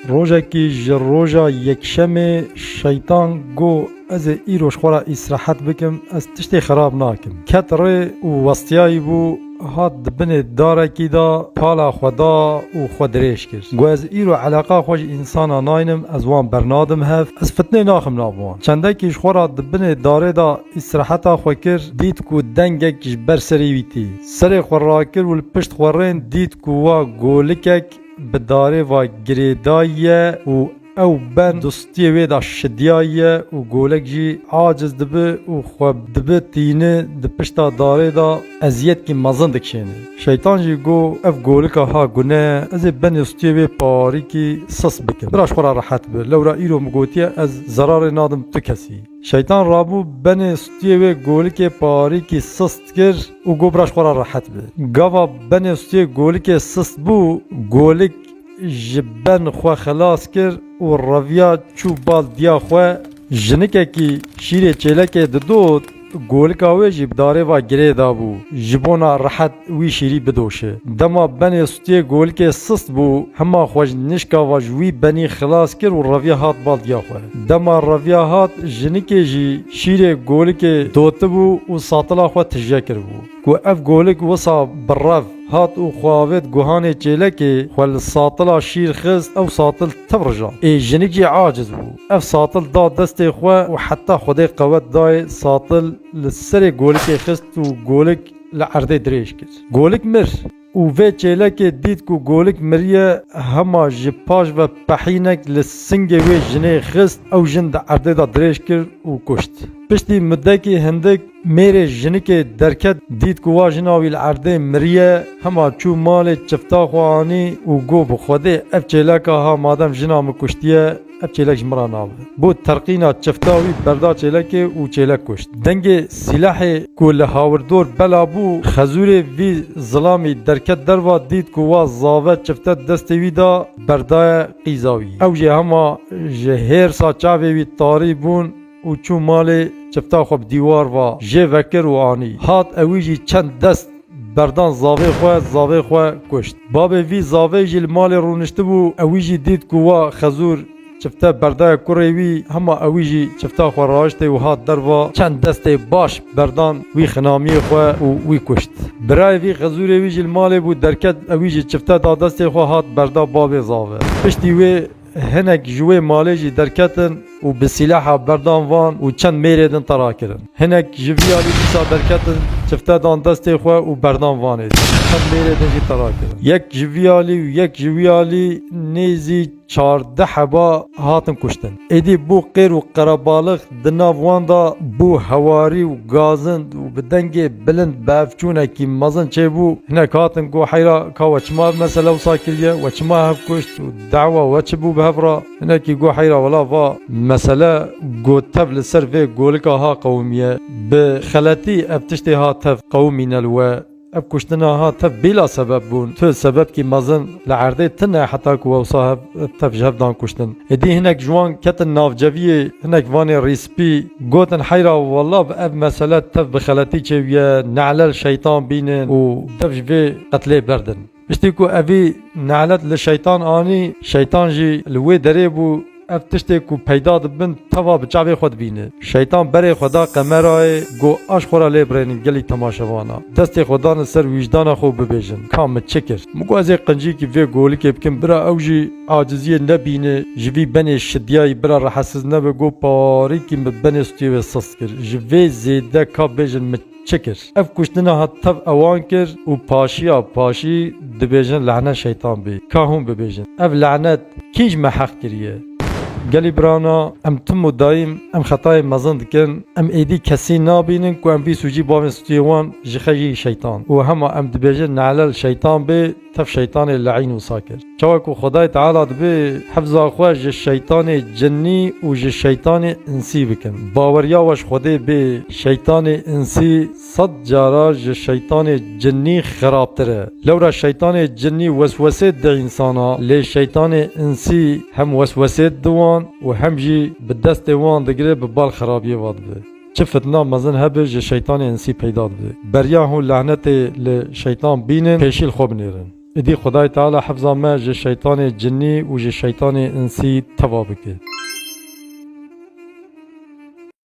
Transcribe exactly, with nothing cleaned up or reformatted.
Rojekî ji roja yekşemê şeytan got, "Ez ê îro ji xwe re îsrehet bikim, ez tiştê xerab nakim." Ket rê û westiyayî bû, hat di binê darekî de pala xwe da û xwe dirêj kir. Got, "Ez îro eleqa xwe ji însana naynim, ez wan bernadim hev, ez fitnê naxim nav wan." Çendekî ji xwe re di binê darê de îsreheta xwe kir, dît ku dengek ji ber serê wî tê. Serê xwe rakir û li pişt xwe rên dît ku wa golikek bi darê ve girêdayiye û ew ben di stiyê wê de şidiyayiye û golek jî aciz dibi û xwe dibi tîni di pişta darê de eziyetkî mezin dikişêne. Şeytan jî got, "Ev golika ha gune ye, ez ê benê stiyê wê parîkî sist bikim. Bira ji xwe re rehet bi. Lewra îro min gotiye, ez zerarê nadim tu kesî." Şeytan rabû benê stiyê wê golikê parîkî sist kir û got, "Bira ji xwe re rehet bi." Gava benê stiyê golikê sist bû, golik ji ben xwe xelas kir û reviya çû bal diya xwe. Jinikekî şîrê çêlekê didot, golika wê jî bi darê ve girê dabû. Ji bona rehet wî şîrî bidoşe. Dema benê stiyê golikê sist bû, hema xwe ji nişka ve ji wî benî xilas kir û reviya hat bal diya xwe. Dema reviya hat, jinikê jî şîrê golikê dotibû û satila xwe tije kiribû. Ku ev golik wisa bi rev hat û xwe avêt guhanê çêlekê, xwe li satila şîr xist, ew satil tev rija. Ê jinik jî aciz bû. Ev satil da destê xwe û heta Xwedê qewet dayê satil li serê golikê xist û golik li erdê dirêj kir. Golik mir û vê çêlekê dît ku golik miriye, hema ji paş ve pehînek li singê wê jinê xist, ew jin di erdê de dirêj kir û kuşt. Piştî mudekî hindik mêrê jinikê derket, dît ku wa jina wî li erdê miriye, hema çû malê çifta xwe anî û got, "Bi Xwedê ev çêleka ha madem jina min kuştiye, ev çêlek ji min re nabe." Bo terqîna çifta wî berda çêlekê û çêlek kuşt. Dengê sîlehê ku li hawirdor bela bû, xezûrê vî zilamî derket derva, dît ku wa zave çifte destê wî da berdaye qîza wî. Ew jî hema ji hêrsa çavê wî tarî bûn û çû malê çifta xwe bi dîwar va jê vekir û anî. Hat ewî jî çend dest berdan zavê xwe, zavê xwe kuşt. Babê vî zavê jî li malê rûniştibû, ewî jî dît ku wa xezûr çifte berdaye kurê wî, hema ewî jî çifta xwe raiştê û hat derva, çend destê baş berdan wî xinamiyê xwe û wî kuşt. Birayê vî xezûrê wî jî li malê bû derket, ewî jî çifte da destê xwe hat berda babê zave. Piştî wê hinek ji wê malê jî derketin û bi sîleha berdan van û çend mêrê din tera kirin. Hinek ji vî alî dîsa derketin, çifte dan destê xwe û berdan vanê. Çend mêrê din jî tera kirin. Yek ji vî alî û yek ji wî alî nêzî çardeh heba hatin kuştin. Êdî bû qêr û qerebalix di nav wan de bû hewarî û gazind û bi dengê bilind bevçûnekî mezin çêbû. Hinek hatin got, "Heyra ka we çima ev mesele wisa kiriye? We çima hev kuşt û dawa we çi bû bi hev re?" Hinekî got, "Heyra wela va mesele got tev li ser vê golika ha qewimiye. Bi xeletî ev tiştê ha tev qewimîne li we. Ev kuştina ha tev bîla sebeb bûn. Tu sebebkî mezin li erdê tine heta ku wewsa hev, tev ji hev dan kuştin." Êdî hinek ji wan ketin navceviyê, hinek vanê rîspî, gotin, "Heyra wela bi ev mesele tev bi xeletî çêwiye, ne'lel şeytan bînin û tev ji vê qetlê berdin." Piştî ku evî ne'let li şeytan anî, şeytan jî li wê derê bû, ev tiştê ku peyda dibin teva bi çavê xwe dibîne. Şeytan berê xwe da qemerayê, got, "A ji xwe re lê birênin gelî temaşevana. Destê xwe danin ser wîjdana xwe û bibêjin, ka min çi kir? Min got ez ê qincîkî vê golikê bikim, bira ew jî aciziyê nebîne, ji vî benê şidiyayî bira rehetsiz nebe, got parîkî min benê stûyê wê sist kir. Ji vê zêde ka bêjin min çi kir?" Ev kuştina ha tev ewan kir û paşiya paşî dibêjin, "Lehne şeytan bê." Ka hûn bibêjin, ev lehnet kî ji me heq kiriye? Gelî birana, em tim û dayîm em xetayê mezin dikin, em êdî kesî nabînin ku em bî sûcî bavên stûyê wan ji xejî şeytan. Û hema em dibêjin, "Ne'lel şeytan bê", tev şeytanê le'în wisa kir. Çawa ku Xwedayê Teala dibê hifza xwe ji şeytanê cinnî û ji şeytanê insî bikin. Baweriya we ji Xwedê bê, şeytanê insî sed cara ji şeytanê cinnî xirabtir e. Lewra şeytanê cinnî weswesê dide însana, lê şeytanê insî hem weswesê dide wan û hem jî bi destê wan digire, bi bal xirabiyê ve dibe. Çi fitna mezin hebe ji şeytanê insî peyda dibe. Beriya hûn lehnetê li şeytan bînin, pêşî li xwe binêrin. Îdî Xwedayê Teala hefza me ji şeytanê cinnî û ji şeytanê insî teva bike.